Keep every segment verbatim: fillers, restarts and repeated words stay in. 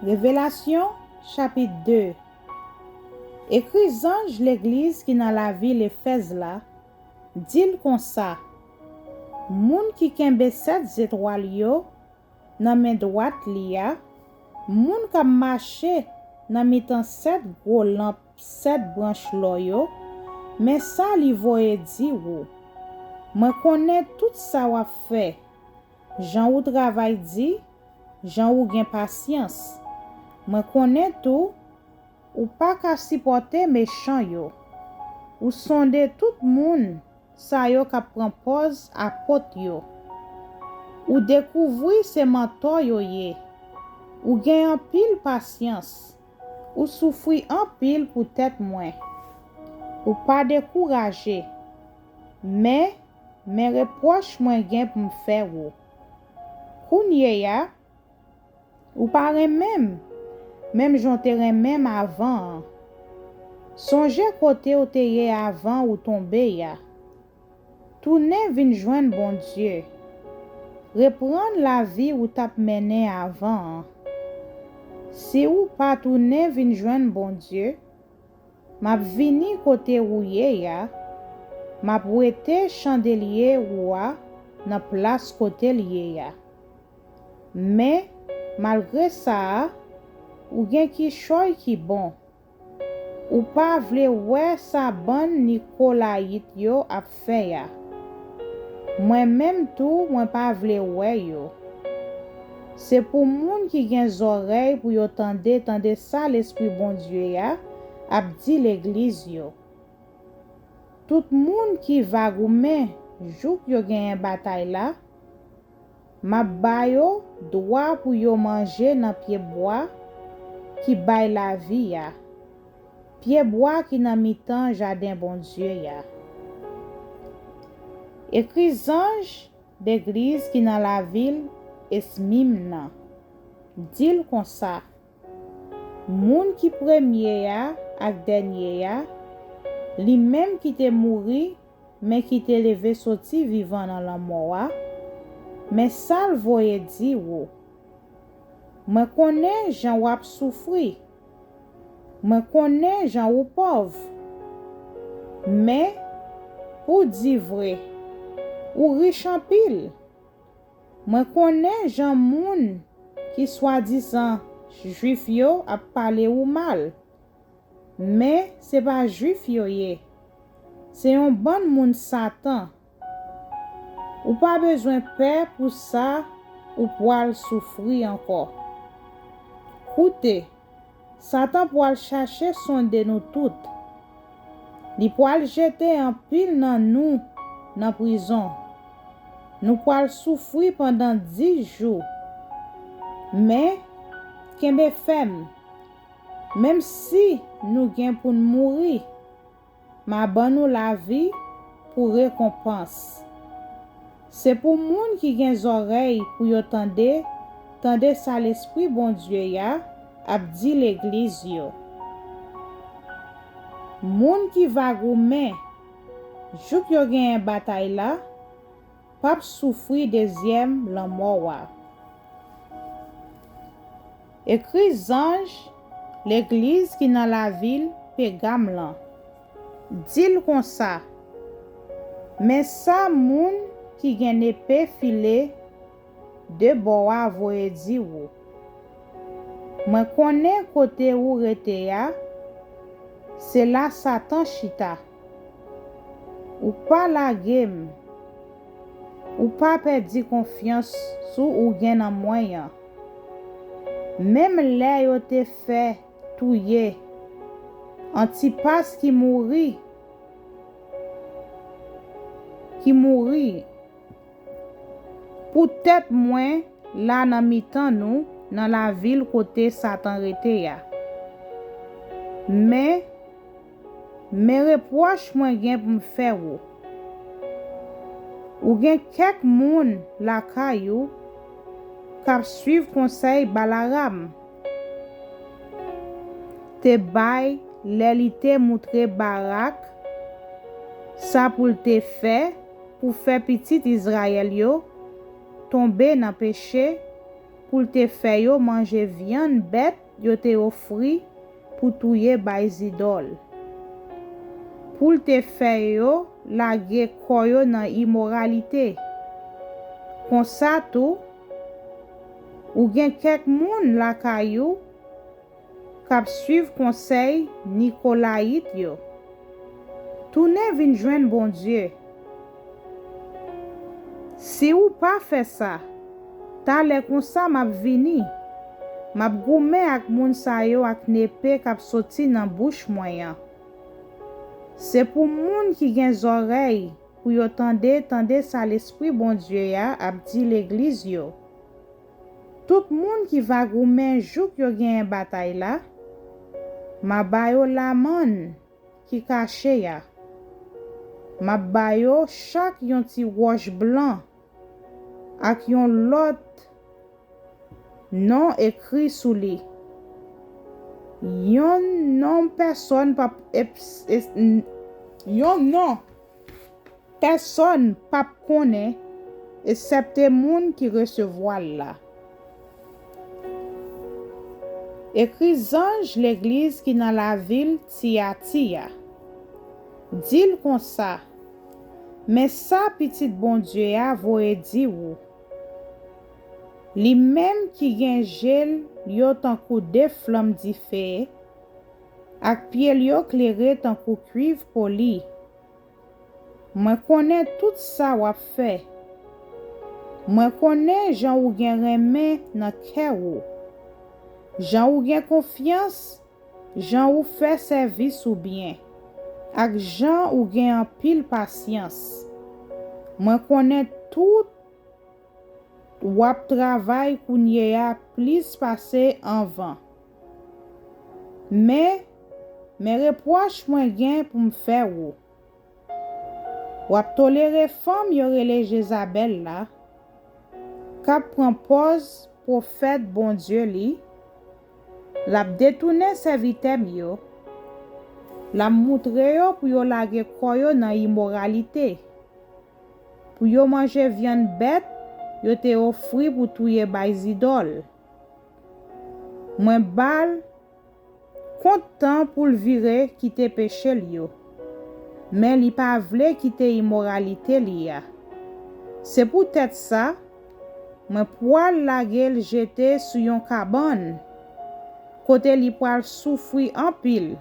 Revelasyon, chapit de. Ekri zanj legliz ki nan lavil Efèz la, di l konsa: Moun ki kenbe sèt zetwal yo nan men dwat li a, moun k ap mache nan mitan sèt gwo lanp sèt branch lò yo, men sa li voye di ou: Mwen konnen tout sa w ap fè, jan ou travay di, jan ou gen pasyans. Mwen konnen tou, ou pa ka sipòte mechan yo. Ou sonde tout moun, sa yo k ap pran pòz apot yo. Ou dekouvri se mantò yo ye. Ou gen anpil pasyans. Ou soufri anpil poutèt mwen. Ou pa dekouraje. Men, men repwòch mwen gen pou m fè ou. Kounye a, ou pa renmen m, menm jan w te renmen m avan an. Sonje kote w te ye avan ou tonbe a. Tounen vin jwenn Bondye. Reprann lavi ou t ap mennen avan an. Si ou pa tounen vin jwenn Bondye, m ap vini kote ou ye a, m ap wete chandelye ou a nan plas kote l ye a. Men, malgre sa a, ou gen kichòy ki bon. Ou pa vle wè sa bann Nikolayit yo ap fè a. Mwen menm tou, mwen pa vle wè yo. Se pou moun ki gen zòrèy pou yo tande, tande sa Lespri Bondye a ap di legliz yo. Tout moun ki va goumen jouk yo genyen batay la, m ap ba yo dwa pou yo manje nan pyebwa ki bay lavi a, pyebwa ki nan mitan jaden Bondye a. Ekri zanj legliz ki nan lavil Esmim nan, di l konsa: Moun ki premye a ak dènye a, li menm ki te mouri, men ki te leve soti vivan nan lanmò a, men sa l voye di ou: Mwen konnen jan w ap soufri. Mwen konnen jan ou pòv. Men, pou di vre, ou rich anpil. Mwen konnen jan moun ki swadizan Jwif yo ap pale ou mal. Men, se pa Jwif yo ye. Se yon bann moun Satan. Ou pa bezwen pè pou sa ou pwal soufri ankò. Koute, Satan pwal chache sonde nou tout. Li pwal jete anpil nan nou nan prizon. Nou pwal soufri pandan dis jou. Men, kenbe fèm. Menm si nou gen pou n mouri, m a ban nou lavi pou rekonpans. Se pou moun ki gen zòrèy pou yo tande, tande sa Lespri Bondye a ap di legliz yo. Moun ki va goumen jouk yo genyen batay la, p ap soufri dezyèm lanmò a. Ekri zanj legliz ki nan lavil Pegam lan. Di l konsa: Men sa moun ki gen nepe file de bò a voye di ou: Mwen konnen kote ou rete a, se la Satan chita. Ou pa lage m. Ou pa pèdi konfyans sou ou gen nan mwen an. Menm lè yo te fè touye Antipas ki mouri, ki mouri poutèt mwen la nan mitan nou, nan lavil kote Satan rete a. Men, men repwòch mwen gen pou m fè ou. Ou gen kèk moun lakay ou k ap suiv konsèy Balaram te bay lè li te moutre Barak sa pou l te fè pou fè pitit Izrayèl yo tonbe nan peche, pou l te fè yo manje vyann bèt yo te ofri pou touye bay zidòl, pou l te fè yo lage kò yo nan imoralite. Konsa tou, ou gen kèk moun lakay ou k ap suiv konsèy Nikolayit yo. Tounen vin jwenn Bondye. Si ou pa fè sa, talè konsa m ap vini, m ap goumen ak moun sa yo ak nepe k ap soti nan bouch mwen an. Se pou moun ki gen zòrèy pou yo tande, tande sa Lespri Bondye a ap di legliz yo. Tout moun ki va goumen jouk yo genyen batay la, m a ba yo lamann ki kache a. M ap ba yo chak yon ti wòch blan ak yon lòt non ekri sou li. Yon non pèsòn p ap eps-, es-, n-, yon non pèsòn p ap konnen, eksèpte moun ki resevwa l la. Ekri zanj legliz ki nan lavil Tiyati a. Di l konsa, men sa Pitit Bondye a voye di ou. Li menm ki gen je l yo tankou de flanm dife, ak pye l yo klere tankou kuiv poli. Mwen konnen tout sa w ap fè. Mwen konnen jan ou gen renmen nan kè ou, jan ou gen konfyans, jan ou fè sèvis ou byen, ak jan ou gen anpil pasyans. Mwen konnen tout w ap travay kounye a plis pase anvan. Men, men repwòch mwen gen pou m fè ou. W ap tolere fanm yo rele Jezabèl la, k ap pran pòz pwofèt Bondye li, l ap detounen sèvitè m yo, l ap moutre yo pou yo lage kò yo nan imoralite, pou yo manje vyann bèt yo te ofri pou touye bay zidòl. Mwen ba l kont tan pou l vire kite peche l yo, men li pa vle kite imoralite li a. Se poutèt sa, mwen pwal lage l jete sou yon kabann, kote li pwal soufri anpil.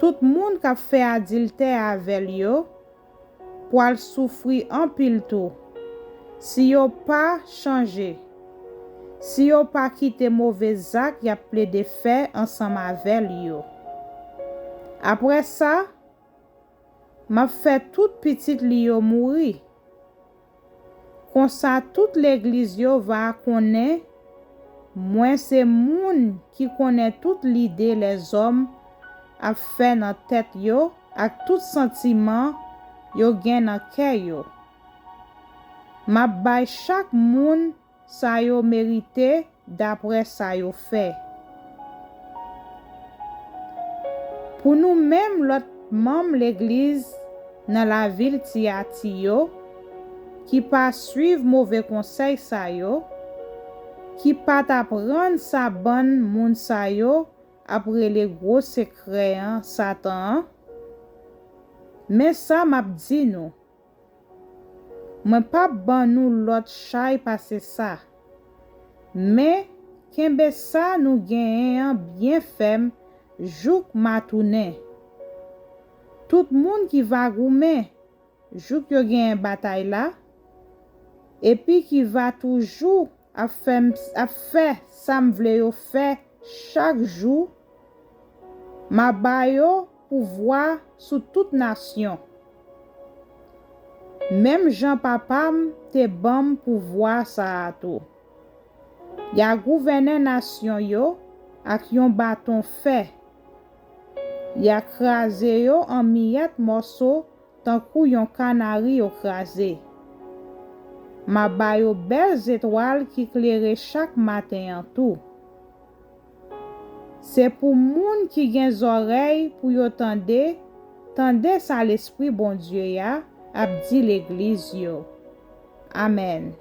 Tout moun k ap fè adiltè avè l yo pwal soufri anpil tou, si yo pa chanje, si yo pa kite move zak y ap plede fè ansanm avè l yo. Apre sa, m ap fè tout pitit li yo mouri. Konsa tout legliz yo va konnen mwen se moun ki konnen tout lide lèzòm ap fè nan tèt yo ak tout santiman yo gen nan kè yo. M ap bay chak moun sa yo merite dapre sa yo fè. Pou nou menm lòt manm legliz nan lavil Tiyati yo, ki pa suiv move konsèy sa yo, ki pa t aprann sa bann moun sa yo ap rele gwo sekrè an, Satan an, men sa m ap di nou. Mwen p ap ban nou lòt chay pase sa. Men, kenbe sa nou genyen an byen fèm jouk m a tounen. Tout moun ki va goumen jouk yo genyen batay la, epi ki va toujou ap fè m, ap fè sa m vle yo fè chak jou, m a ba yo pouvwa sou tout nasyon, menm jan Papa m te ban m pouvwa sa a tou. Y a gouvènen nasyon yo ak yon baton fè. Y a kraze yo an miyèt mòso tankou yon kanari yo kraze. M a ba yo bèl zetwal ki klere chak maten an tou. Se pou moun ki gen zòrèy pou yo tande, tande sa Lespri Bondye a ap di legliz yo. Amèn.